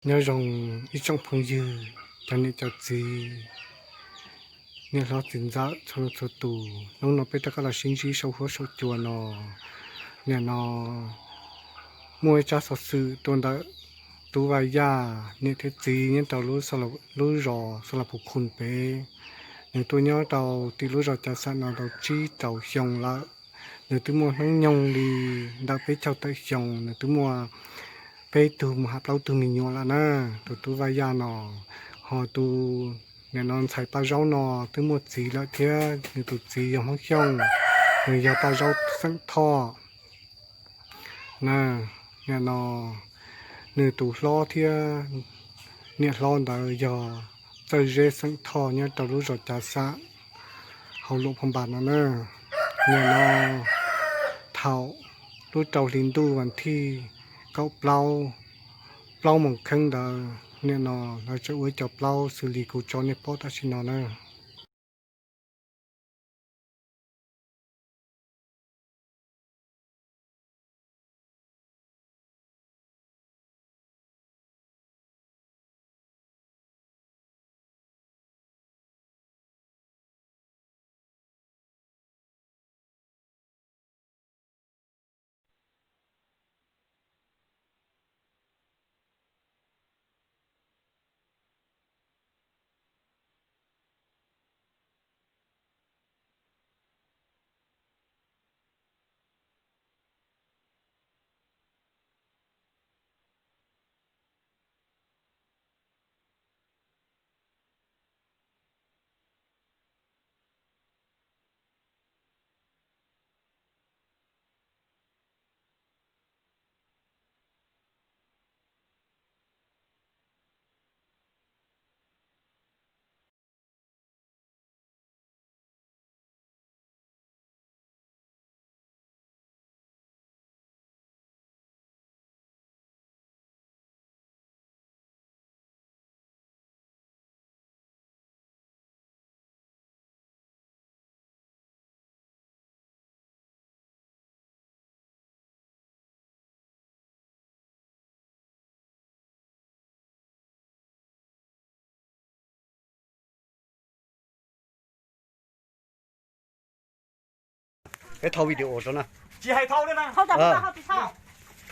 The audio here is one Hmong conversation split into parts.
Nyob zoo ib tsoom phooj ywg, cov niam cov txiv, niam hlob txiv ntxawm txhua leej txhua tus, hnub no peb rov qab los sib ntsib saum huab saum cua no. Nim no muaj ib tsab xov xwm tuaj ntawm Tub Vaj Yaj niam thiab txiv nyob rau lub zos Xas Las Pus Khun pem. Nws tuaj nyob rau tim lub zos Cav Xam no tau tsib rau xyoo lawm. Nws twb muaj hnub nyoog li ntawm peb caug tawm xyoo, nws twb muaj peb tug mus hais plaub tug me nyuam lawm na, tus Tub Vaj Yaj no. Ho tus nim no ntxhais Paj Zaub no twb muaj txiv lawm thiab, nws tus txiv yog Hmoob Xyooj, nws yog Paj Zaub xeem Thoj na. Nim no nws tus hlob thiab niam hlob ntawd yog Txawj Zeb xeem Thoj nyob rau lub zos Cav Xam hauv Luam Phoo Npas no na. Nim no thaum lub rau hli ntuj vas thij kaum plaub, plaub moos kheeb ntawd, nim no lawv tseem ua ib co plaub xws li kuv tso nej pom tam sim no na. Peb thau video tso na. Tsis hais thau li na.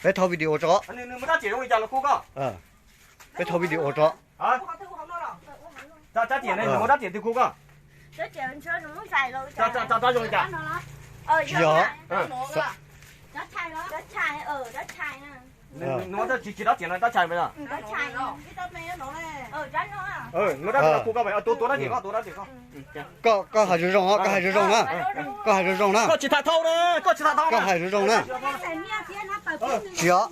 Peb thau video tso. Peb thau video tso. Tsis yog. Koj hais zoo zoo, koj hais zoo zoo na. Koj hais zoo zoo na. Koj hais zoo zoo na. Tsis yog.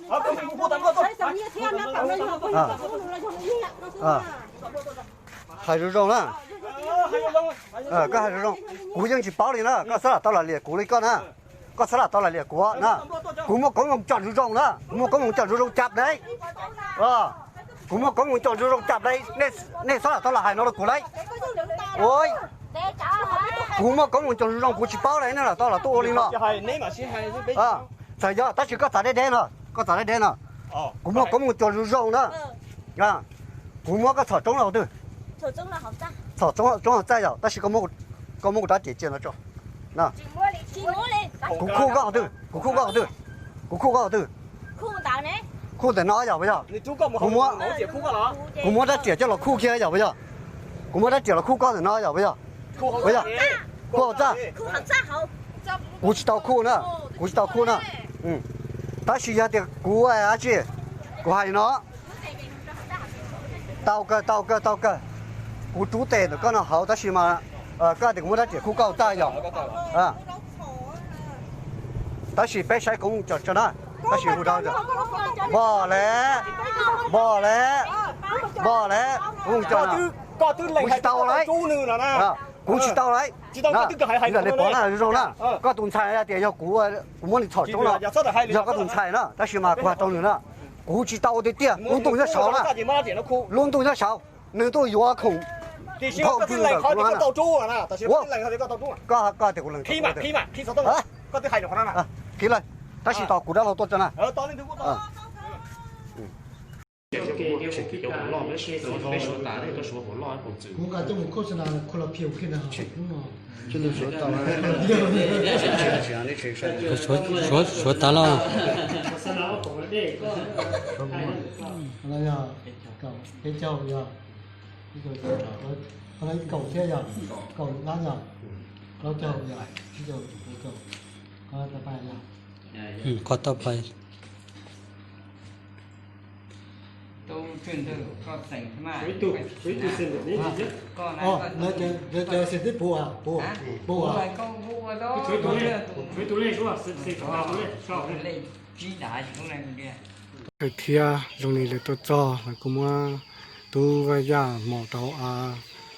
Hais zoo zoo na. Koj hais zoo zoo. Kuv yeej tsis paub li na, koj xav lam tau lam liam kuv li koj na. Koj xav lam tau lam liam kuv na. Kuv muaj koob moos coj zoo zoo na, kuv muaj koob moos coj zoo zoo cab deb. Kuv muaj koob moos coj zoo zoo cab deb, nej xav lam tau lam hais no rau kuv lauj. Ua, kuv muaj koob moos coj zoo zoo kuv tsis paub li, nej lam tau lam tuaj ua li no. Txawm yog tab sis koj txav deb deb no, koj txav deb deb no. Kuv muaj koob moos coj zoo zoo na. Kuv muab koj txhom roob no hauv twg? Txhom roob hauv txaj yom, tab sis koj muab kuv rab riam cia no tso. Kuv khuj koj hauv twg? Kuv khuj koj hauv twg? Kuv khuj koj hauv twg? Khuj ntawm no yog puas yog? Kuv muab rab riam coj los khuj kiag yog puas yog? Kuv muab rab riam los khuj koj ntawm no yog puas yog? Puas yog? Khuj hauv txaj. Kuv tsis tau khuj na, kuv tsis tau khuj na. Tab sis yog tias kuv dab tsi, kuv hais li no, tau kawg, tau kawg, tau kawg. Kuv rub tes ntawm koj no hauv tab sis mas koj tias kuv muab rab riam khuj koj hauv txaj yog. Tab sis peb saib koob moos coj tso na. Tab sis hu rau, npog le, npog le, npog le, koob moos coj. Kuv tsis tau lauj, kuv tsis tau lauj. Pov na zoo zoo na, koj tus ntxhais tias yog kuv, kuv muab nws txhom roob no, yog koj tus ntxhais na, tab sis mas kuv hais rau nws na, kuv tsis tau tiag tiag, lub ntuj nyob saud na, lub ntuj nyob saud, nws tuaj yuav khoom, khoom ntawm kuv no na. Koj, koj tias kuv lees, qhib lees, tab sis tos kuv dab laug tuaj tso na. Tseem cov hauv loj, peb suav tas, koj suav hauv loj pes tsawg? Kuv nqa coj mus khos xas nas khos las phiu kiag ntag hnub no. Suav tas los? Peb caug yog, qhov no ib kaum thiab yog, kaum lab yog, plaub caug yog, tsib caug, plaub caug, qhov tau pais yog, qhov tau pais. Lawv cov xeem tib puv, puv, puv, thiab zoo li lawv tuaj txog lawv kuj muab tub Vaj Yaj hmo rau hauv av,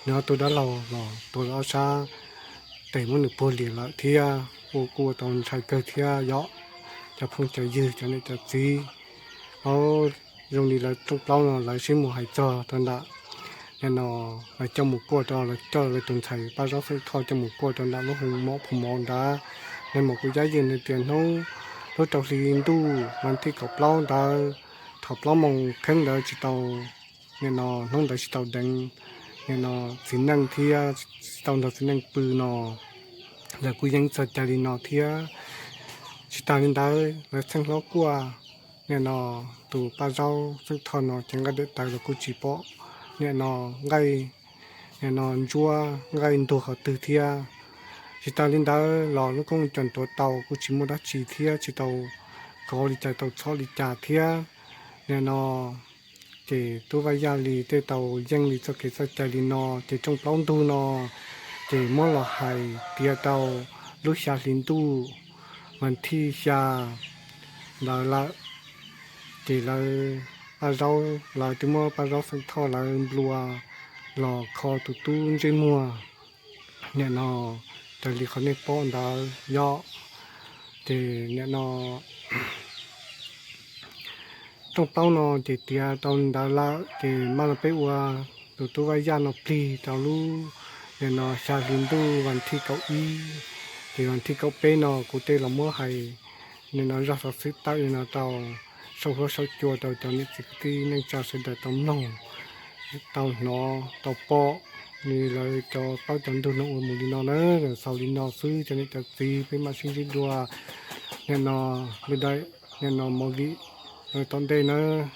nws ob tug dab laug los tua lawv ob sab tes muab nws puag liam lawm thiab, ua kuj ua tau ntshai kawg thiab yom, cov phooj cov ywg cov niam cov txiv. Au, zoo li lawv rooj plaub no lawv sib mus hais txog rau nram, nim no lawv coj mus kuaj rau, lawv coj lawv tus ntxhais Paj Zaub Xeeb Thoj coj mus kuaj rau nram lub hoo mov phu mov nrad. Nws mam kuj yab yeej nws tias hnub lub rau hli ntuj vas thib kaum plaub ntawd, thaum plaub moos kheeb ntawd tsis tau, nim no hnub ntawd tsis tau deev nim no txiv neej thiab tsis tau nrog txiv neej pw no, lawv kuj yeej txog cai li no thiab. Tsis tas li ntawd lawv txheej hlob kuaj, nim no tus Paj Zaub Xeeb Thoj no ces nqaij daim tawv los kuj tsis pom, nim no nqaij, nim no ntsuab nqaij ntuag qhov twg thiab. Tsis tas li ntawd los lub koob cov ntuav tau kuj tsis muaj dab tsi thiab tsis tau kov li cas tau txhob li cas thiab. Nim no ces tub Vaj Yaj li tej tau yeej li txoj kev txoj cai li no ces rooj plaub ntug no ces muab los hais tiav rau lub xya hli ntuj vas thib xya ntawd lawm. Ces lawv Paj Zaub, lawv twb muab Paj Zaub Xeeb Thoj lawv nplua los kho tus tub ntsej muag, nim no raws li qhov nej pom ntawd yom. Ces nim no rooj plaub no ces tiav tau ntawd lawm ces maj no peb ua tus tub Vaj Yaj no plig rau lub, nim no xya hli ntuj vas thib kaum ib, ces vas thib kaum peb no kuv tej los muab hais nim no zaj xov xwb tawm li no rau saum huab saum cua rau cov niam txiv kwv tij neej tsa sawv daws tau mloog, tau hnov tau pom li lawv cov plaub cov ntug no ua mus li no na. Xaus li no xwb cov niam cov txiv, peb mam sib ntsib dua nim no li daim nim no movie tom ntej nawb.